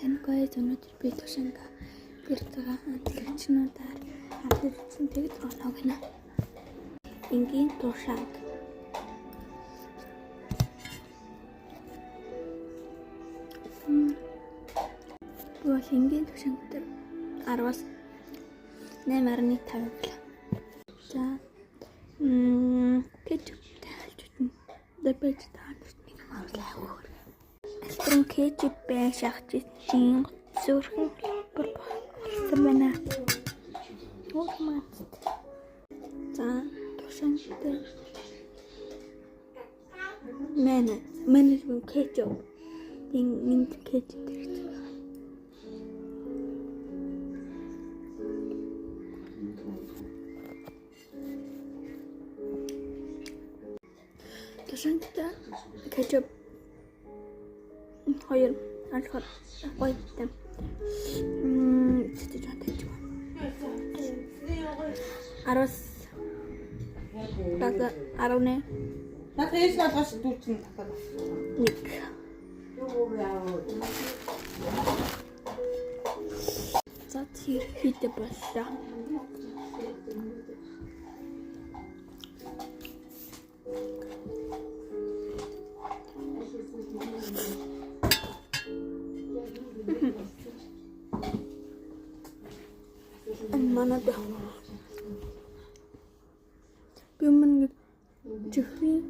сайн guys, өнөөдөр би тушанга гэрт байгаа амтлагчнуудаар амтлагдсан тэгэд оноо гинэ. Энгийн тушанг. Би бол энгийн тушанг дээр 10-аас 8.5 өглөө. За кетчуптэй хальж үтэн. Дэбэж тааж нэг юм авах. Альтрын кетчуп бай шахаж чинь зүрхэн бүр болсон байна. Өөр мат. За тушаантай. Мэн мэн кетчуп. Энд кетчуп дээр. Тушаантай кетчуп хоёр алхаар гоё юм. Тэгэж тааж. 10-аас 11. Наад ээж наалгаш дүүчин татаад. 1. За тэр хийдэ боллоо. Манад би өмнө ингэ чихрийн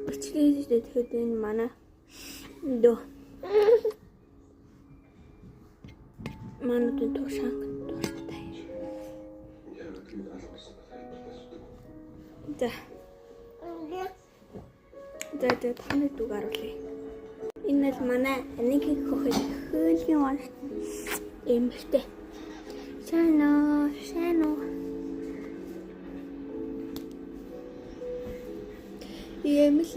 бичлэг хийхдээ тэгэхэд энэ манай дөө манадын тушаан дуртай. За. За за таны дүг оруулъя. Энэ л манай нэг хөхөд хөөлгийн унш эмхтэй. Сайн уу, сайн уу. Ийм л.